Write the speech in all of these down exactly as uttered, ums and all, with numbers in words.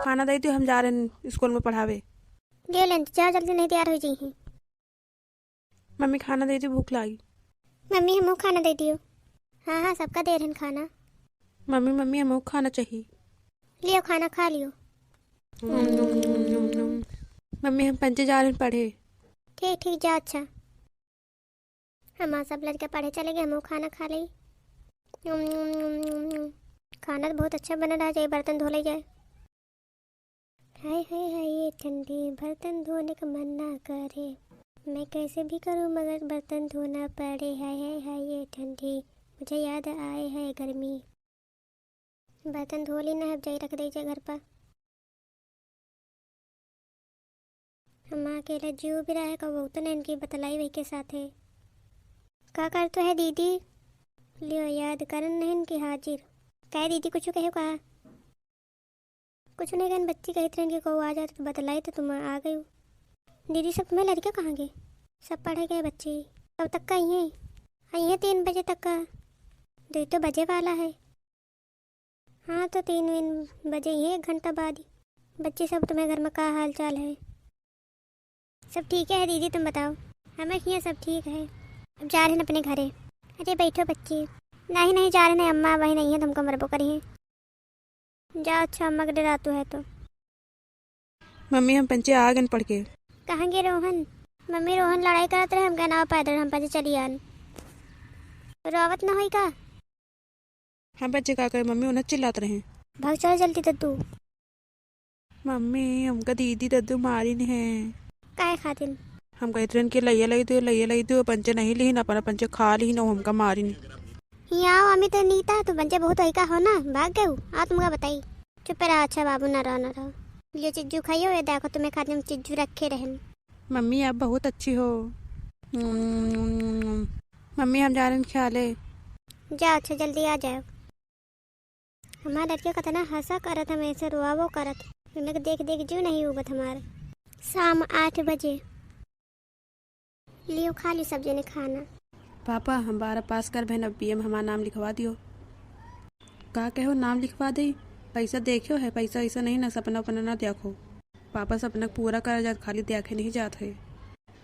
खाना दइ दियो, हम जा रहे हैं स्कूल में पढ़ावे। लियो लेन, जाओ जल्दी, नहीं तैयार होइ जइहीं। मम्मी, खाना दइ दियो, भूख लागी। मम्मी, हमहू खाना दइ दियो। हाँ, हाँ, सबका दे रहन खाना। मम्मी, मम्मी, हमहू खाना चाही। लियो, खाना खा लियो। मम्मी, हम पंचे जा रहन पढ़े। ठीक, ठीक, जा, अच्छा। हमार सब लड़का पढ़े चले गए, हमहू खाना खा लेई। खाना तो बहुत अच्छा बनल रहा, जाई बर्तन धो ले जाए। हाय, हाय, हाय, ये ठंडी, बर्तन धोने का मन ना करे। मैं कैसे भी करूँ मगर बर्तन धोना पड़े। हाय, हाय, हाय, ये ठंडी, मुझे याद आए है गर्मी। बर्तन धो ली ना, अब जाई रख दे जे घर पर। हम अकेले जीव भी रहे, कहू तो नहीं इनकी बतलाई वही के साथे। का करत है दीदी? लियो याद करन नहीं इनकी हाजिर। काहे दीदी, कुछ कहे का? कुछ नहीं कहन, बच्ची कहित रहन कि कहू आ जात तो बतलाई तो तुम आ गई। दीदी, सब तुम्हें लड़के कहाँ गए? सब पढ़े गए बच्ची। कब तक का आई हैं? आई हैं तीन बजे तक का। दो तो बजे वाला है। हाँ, तो तीन वीन बजे ही है, एक घंटा बाद ही। बच्चे सब, तुम्हें घर में का हाल चाल है? सब ठीक है दीदी, तुम बताओ। हमें हियाँ सब ठीक है। अब जा रहे हैं अपने घरे। अरे बैठो बच्ची। नहीं, नहीं, जा रहे हैं, अम्मा वही नहीं है, तुमको मरबो करी हैं। जा, अच्छा, अम्मा के डरातू है तो। मम्मी, हम पंचे आ गन पढ़ के। कहाँ गे रोहन? मम्मी, रोहन लड़ाई करत रहे, हम कहना पैदल हम पंचे चली आन। रोवत न होई का? हम पंचे का करे मम्मी, उन्हें चिल्लात रहे। भाग चल जल्दी दद्दू। मम्मी, हमका दीदी दद्दू मारिन है। काहे खातिन? हम कहत रहन कि लइया लाई दो, लइया लाई दो, पंचे नहीं लिहिन, अपना पंचे खा लिहिन, और हमका मारिन। हियाँ आओ, अमित नीता, तू पंचे बहुत होई का हो ना, भाग गए हो। आओ तुमका बताई। चुप रहा, अच्छा बाबू, ना रहो, ना रहो। ये चिज्जू खाइयो, ये देखो तुम्हें खातिर हम चिज्जू रखे रहन। मम्मी, आप बहुत अच्छी हो। मम्मी, हम जा रहे हैं ख्याले। जाओ, अच्छा, जल्दी आ जाओ। हमार लड़के कितना हंसा करत, हम ऐसे रोआवो करत। उन्हें देख देख जीव नहीं उगत हमार। शाम आठ बजे। लियो, खा लियो सब जने खाना। पापा, हम बारह पास करबे न, अब बीए में हमार नाम लिखवा दियो। का कहो, नाम लिखवा दे? पैसा देखियो है, पैसा वैसा नहीं ना, सपना उपना ना देखो। पापा सपना पूरा करा जात, खाली देखे नहीं जात है,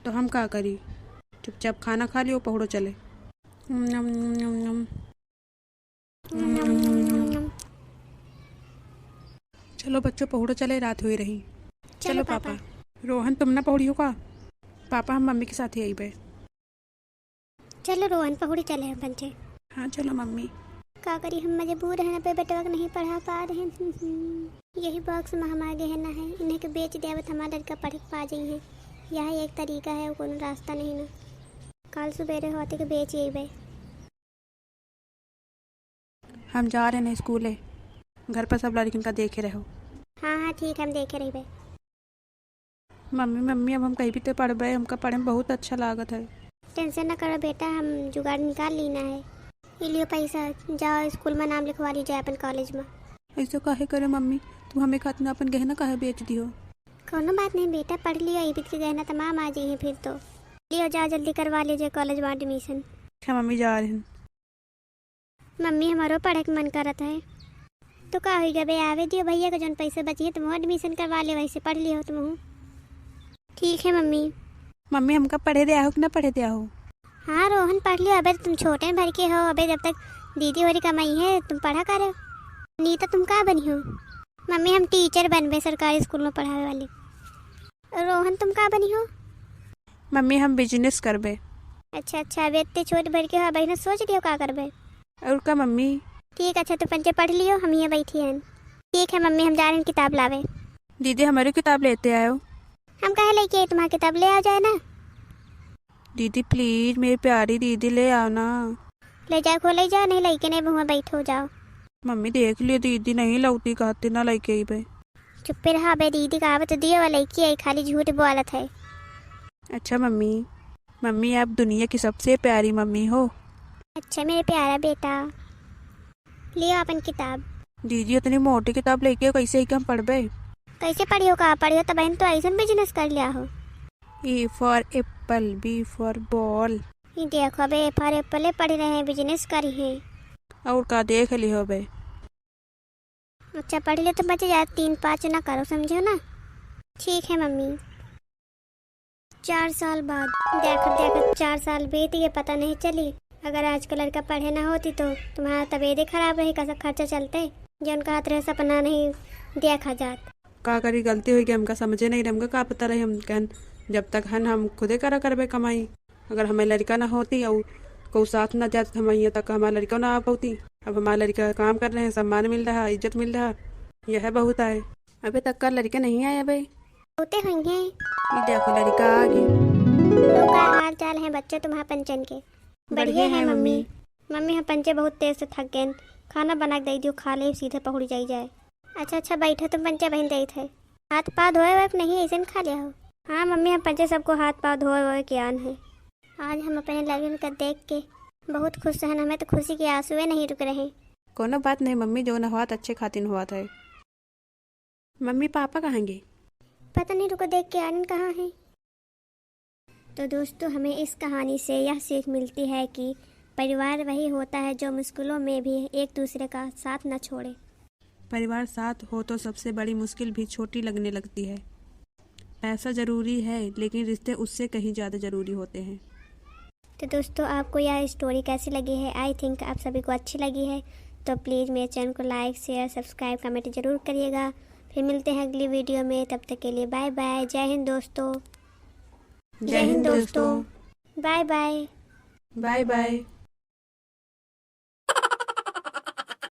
तो हम का करी? चुपचाप खाना खा लियो, पहुड़ो चले। नम, नम, नम, नम। चलो बच्चों, पहुड़ो चले, रात हुई रही। चलो चलो पापा। पापा। रोहन, तुम ना पहुड़ियो का? पापा, हम मम्मी के साथ ही आईबे। चलो रोहन, पहुड़ी चले हम पंचे। हाँ, चलो मम्मी। का करी, हम मजबूर हैं, अपने बेटवा के नहीं पढ़ा पा रहे हैं। यही बॉक्स में हमार गहना है, इन्हें के बेच देवत हमार लड़का पढ़ के पा जाई है। यह एक तरीका है, कोनो रास्ता नहीं ना। काल सुबेरे होते के बेच अइबे। हम जा रहे हैं स्कूले, घर पर सब लड़किन का देखे रहो। हाँ, हाँ, ठीक, हम देखे रहिबे। मम्मी, मम्मी, अब हम कहीं भी तो पढ़बे, हमका पढ़े में बहुत अच्छा लागत है। टेंशन ना करो बेटा, हम जुगाड़ निकाल लीना है। ई लियो पैसा, जाओ स्कूल में नाम लिखवा लीजिए अपन कॉलेज में। ऐसा काहे करे मम्मी, तुम हमें खातिर अपन गहना काहे बेच दियो? कोनो बात नहीं बेटा, पढ़ लियो, ई बीत के गहना तमाम आ जाइए फिर तो। लियो, जाओ जल्दी करवा लीजिए कॉलेज में एडमिशन। अच्छा मम्मी, जा रहे हैं। मम्मी, हमारो पढ़े के मन करत है। तो का होई गबे, आवे दियो भैया के, जौन पैसे बचिए तुम एडमिशन करवा ले, वैसे पढ़ लियो तुम। ठीक है मम्मी। मम्मी, हमका पढ़े दे आहो कि ना पढ़े दे आहो? हाँ रोहन, पढ़ लियो, अबे तुम छोटे भर के हो, अबे जब तक दीदी होरी कमाई है तुम पढ़ा करो। नीता, तुम का बनी हो? मम्मी, हम टीचर बनबे सरकारी स्कूल में पढ़ावे वाली। रोहन, तुम का बनी हो? मम्मी, हम बिजनेस करबे। अच्छा, अच्छा, अबे इतने छोट भर के हो, अबे ना सोच लियो का करबे। और का मम्मी? ठीक, अच्छा, तू पंचे पढ़ लियो, हम यहाँ बैठी हैं। ठीक है मम्मी, हम जा रहे हैं किताब लावे। दीदी, हमारी किताब लेते आयो। हम कहे लेके आई, तुम्हारी किताब ले आ जाए ना। दीदी, please, मेरी प्यारी दीदी, ले आओ ना। ले जाओ, खो ले जाओ, नहीं लेके नहीं बहुआ बैठो, जाओ। मम्मी, देख लियो, दीदी नहीं लौटी, कहते ना लेके आई बे। चुप्पे रहा बे, दीदी का आवत दियो, वो लेके आई, खाली झूठ बोलत है। अच्छा मम्मी, मम्मी, आप दुनिया की सबसे प्यारी मम्मी हो। अच्छा मेरे प्यारा बेटा, लियो अपन किताब। दीदी, इतनी मोटी किताब लेके कैसे ही हम पढ़बे? कैसे पढ़ियो का? पढ़ियो तो बहन, तो ऐसन बिजनेस कर लिया हो। A for apple, B for ball। ये देखो बे, A for apple पढ़ रहे हैं, बिजनेस करी है। और का देख लियो बे? अच्छा, पढ़ ले तो बच्चे, ज्यादा तीन पाँच ना करो, समझो ना? ठीक है मम्मी। चार साल बाद, देखत देखत चार साल बीत गए, पता नहीं चली। अगर आज के लड़का पढ़े ना होती तो तुम्हारा तबीयत ही खराब रही, कैसा खर्चा चलते? जो उनका हाथ रहे सपना नहीं देखा जात। का करी, गलती हुई कि हमका समझे नहीं रहे, हमका का पता रही। हम कहन जब तक हन हम खुदे करा करबे कमाई। अगर हमें लड़का ना होती और कोई साथ ना जात तो हम यहाँ तक हमारा लड़का ना आ पाती। अब हमारा लड़का काम कर रहे हैं, सम्मान मिल रहा, इज्जत मिल रहा, यह बहुत आए। अबे तक का लड़के नहीं आए अबे। होते होंगे। ये देखो लड़का आ गए। तो का हाल चाल है बच्चों तुम्हारा पंचन के? बढ़िया है मम्मी। मम्मी हम पंचे बहुत तेज से थक गए, खाना बना के दे दियो, खा ले सीधे पहुड़ जाई जाए। अच्छा अच्छा बैठो तुम पंचे बहन देत है। हाथ पाँव धोए हुए नहीं ऐसे खा लिया हो? हाँ मम्मी हम पंचे सबको हाथ पाँव धोए हुए के आन है। आज हम अपने लड़कन का देख के बहुत खुश हैं, हमें तो खुशी के आंसुए नहीं रुक रहे। कोनो बात नहीं मम्मी, जो न हुआ अच्छे खातिर हुआ था। मम्मी पापा कहाँ गए? पता नहीं, रुको देख के आनन कहाँ है। तो दोस्तों, हमें इस कहानी से यह सीख मिलती है कि परिवार वही होता है जो मुश्किलों में भी एक दूसरे का साथ न छोड़े। परिवार साथ हो तो सबसे बड़ी मुश्किल भी छोटी लगने लगती है। पैसा जरूरी है लेकिन रिश्ते उससे कहीं ज़्यादा जरूरी होते हैं। तो दोस्तों, आपको यह स्टोरी कैसी लगी है? आई थिंक आप सभी को अच्छी लगी है। तो प्लीज़ मेरे चैनल को लाइक, शेयर, सब्सक्राइब, कमेंट जरूर करिएगा। फिर मिलते हैं अगली वीडियो में, तब तक के लिए बाय बाय, जय हिंद दोस्तों। जय हिंद दोस्तों। Bye bye. Bye bye.